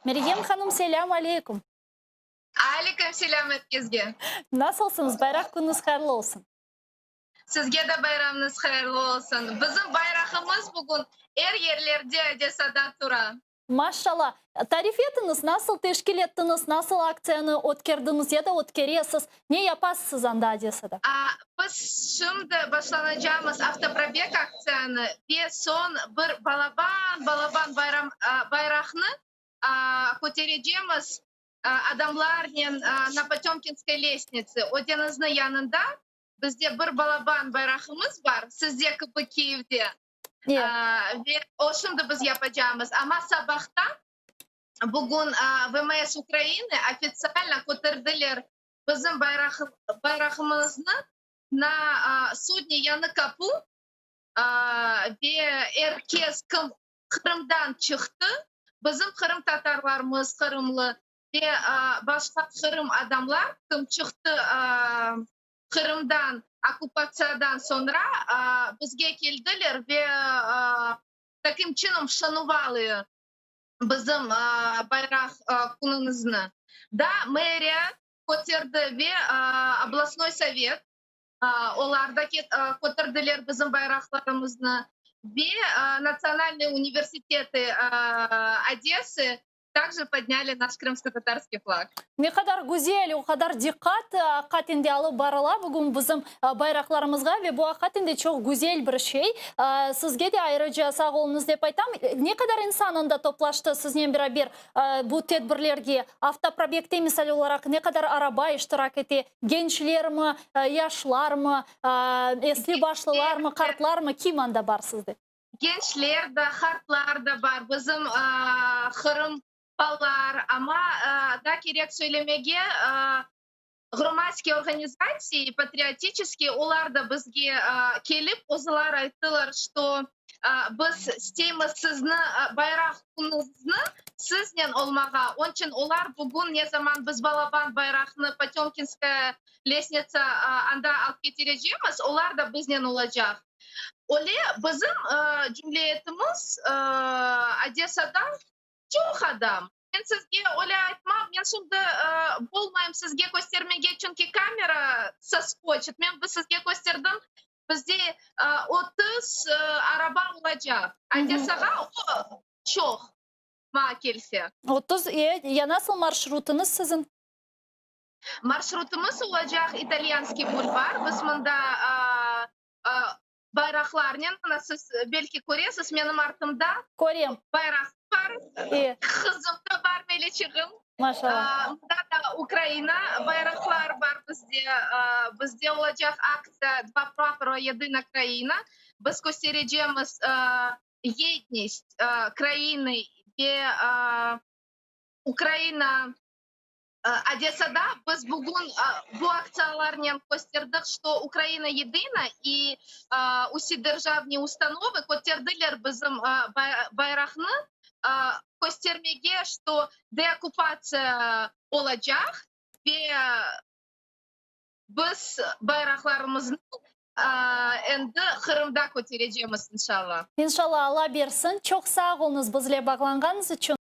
Meryem hanım, selâm aleyküm. Aleyküm selâm er kesge. Nasılsıñız? Bayraq künüñiz hayırlı olsun. Sizge de bayramıñız hayırlı olsun. Bizim bayrağımız bugün er yerlerde Odesada tura. Maşallah. Tarif etiñiz, nasıl teşkil ettiñiz, nasıl aktsiyanı ötkerdiñiz ya da ötkeresiz, ne yapasız anda Odesada? Biz şimdi başlanacağımız avtoprobeg aktsiyanı ve soñ bir balaban, balaban bayram, bayraqnı köterecemiz adamlarnen na Potemkinskoy lestnitse, o deñizniñ yanında bizde bir balaban bayrağımız bar, sizde kibi Kiyevde. Ve o şimdi biz yapacağımız. Amma sabahta bugün VMS Ukraины ofitsialno köterdiler bizim bayrağımıznı na Sudni Yañı Qapu ve er kes, kim Qırımdan çıqtı, bizim qırımtatarlarımız, qırımlı ve başqa Qırım adamlar, kim çıqtı Qırımdan okkupatsiyadan soñra, bizge keldiler ve takim çinom vşanuvali bizim bayraq künümizni. Da meriya köterdi ve oblastnoy sovet, olar da köterdiler bizim bayraqlarımıznı ve Natsionalnıy universiteti Odessy также подняли наш крымско-татарский флаг. Ne qadar güzel, o qadar diqqat aqiqaten de alıp barıla bugün bizim bayraqlarımızğa ve bu aqiqaten de çoq güzel bir şey. Sizge de ayrıca sağ oluñız dep aytam. Ne qadar insan anda toplaştı siznen beraber bu tedbirlerge? Avtoprobegte misal olaraq ne qadar araba iştirak ete? Gençlermi, yaşlarmı, esli başlılarmı, qartlarmı? Kim anda bar sizde? Gençler de, qartlar da bar, bizim Qırım balalar, amma da kerek söylemege, ğromadskiy organizatsiya, patriotiçeskiy, olar da bizge kelip, özülar ayttılar, şto biz isteymiz sizni bayraq künüñizni siznen olmağa, onıçün olar bugün ne zaman biz balaban bayraqnı Potemkinskaya lestnitsa anda alıp ketirecemiz, olar da biznen olacaq. Öyle bizim cumhuriyetimiz Odessada çoq adam. Men sizge öyle aytmam, men şimdi bolmayım sizge köstermege, çünki kamera soskoçit. Men sizge kösterdim, bizde 30 araba olacaq. Odessağa o çoq, maña kelse. 30, ya nasıl marşrutıñız siziñ? Marşrutımız olacaq İtalyanskiy bulvar. Biz mında bayraqlarnen, mına siz belki köresiz menim artımda. Körem. Bayraq bar. Qızım da bar, meleçigim. Maşallah. Mında da Ukraina bayraqlar bar bizde. Bizde olacaq aktsiya Dva prapora, yedina kraina. Biz kösterecemiz yednist krainı ve Ukraina Odessada biz bugün bu aktsiyalarnen kösterdik, şto Ukraina yedina i usi derjavniy ustanovı köterdiler bizim bayraqnı köstermege, şto deokkupatsiya olacaq ve biz bayraqlarımıznı endi Qırımda köterecemiz, inşallah. İnşallah, Alla bersin. Çoq sağ oluñız bizle bağlanğanıñız içün.